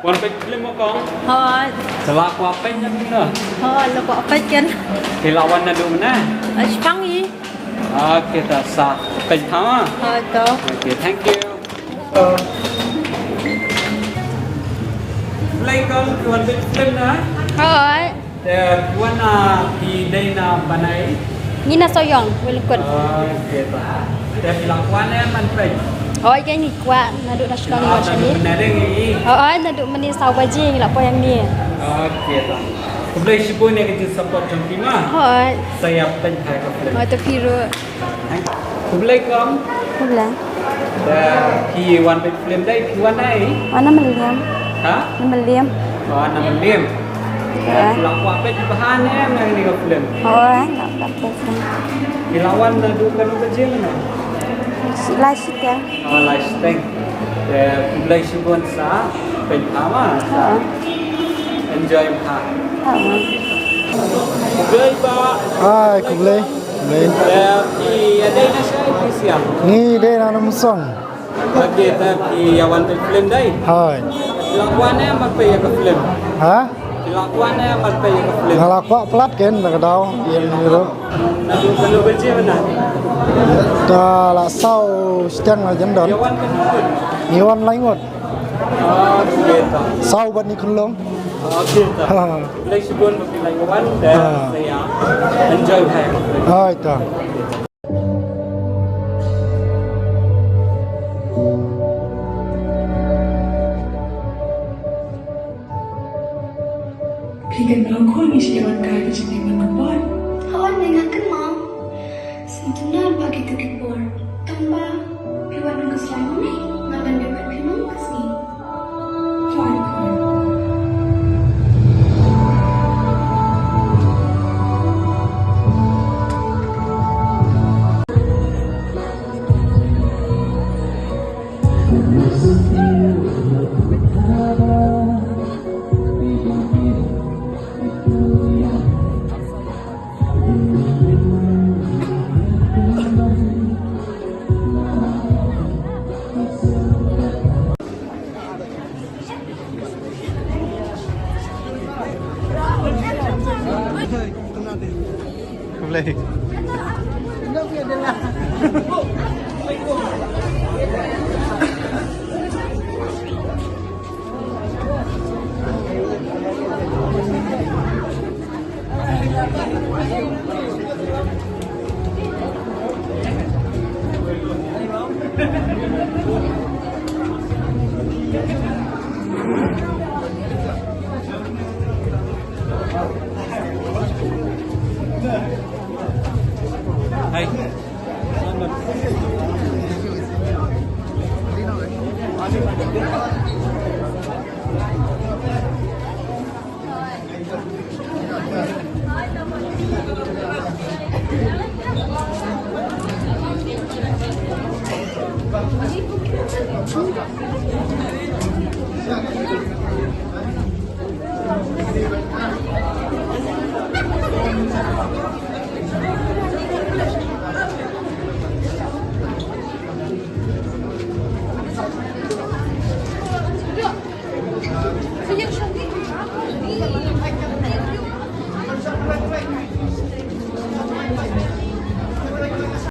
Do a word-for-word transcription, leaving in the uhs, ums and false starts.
Wan peit film mo kong? Hooid. Te la kwah peit na kumno? Hooid, la kwah peit kan. Phi la wan naduh mynne? Ah, shipang hi. Okay, ta sa peit ha ma? Hooid to. Okay, thank you. Khublei kong, phi wan peit film na? Hooid. Te phi wan na, phi dei na bnai? Ngi na Sohiong, Mawlai Lyngkut. Okay, ta. Te phi la kwah ne em ban peit? Hooid, ngi kwah naduh na Shillong ngi wan shane. Naduh mynne de ngi. Hooid, naduh mynne saw baje ngi la poi hangne. Okay, ta. Khublei shibun ïa ka jingsupport jong phi ma. Hooid. Sa ïa peit bha ïa ka film. Hooid, to phi ruh. Khublei kong. Khublei. Te phi wan peit film dei, phi wan na ei? Wan na Mylliem. Ha? Na Mylliem. Wan na Mylliem. Te phi la kwah peit bha ne em ïa kane ka film? Hooid, la kwah peit. Phi la wan naduh katno baje mynne? Lai shiteng. Oh, lai shiteng. Te khublei shibun, sa peit bha ma, sa enjoy bha. Khublei bah. Hai, khublei. Khublei. Te phi ïadei na shaei, phi sha? Ngi dei na Nongmynsong. Okay, te phi ïa wan peit film dei? Hai. Phi la kwah ne em ban peit ïa ka film? Ha? Phi la kwah ne em ban peit ïa ka film? Nga la kwah palat ken, da ka daw ïa ngi ruh. Naduh katno baje mynne? Ta la saw shiteng la jan don. Ïa wan katno ngut? Ïa wan lai ngut. Okay, ta. Saw bad ni khunlung. Okay, ta. Ha. Khublei shibun ba phi la wan, te sa ïa enjoy bha. Hai, ta. Phi kynmaw khun ngi shu ïa wan kai ka jingim man ka por. Hooid, nga kynmaw. Sngewtynnat ba kito ki por. Tang ba phi wan nang ka sngi, nga ban ïa wan phi nang ka sngi. Khublei. Hai.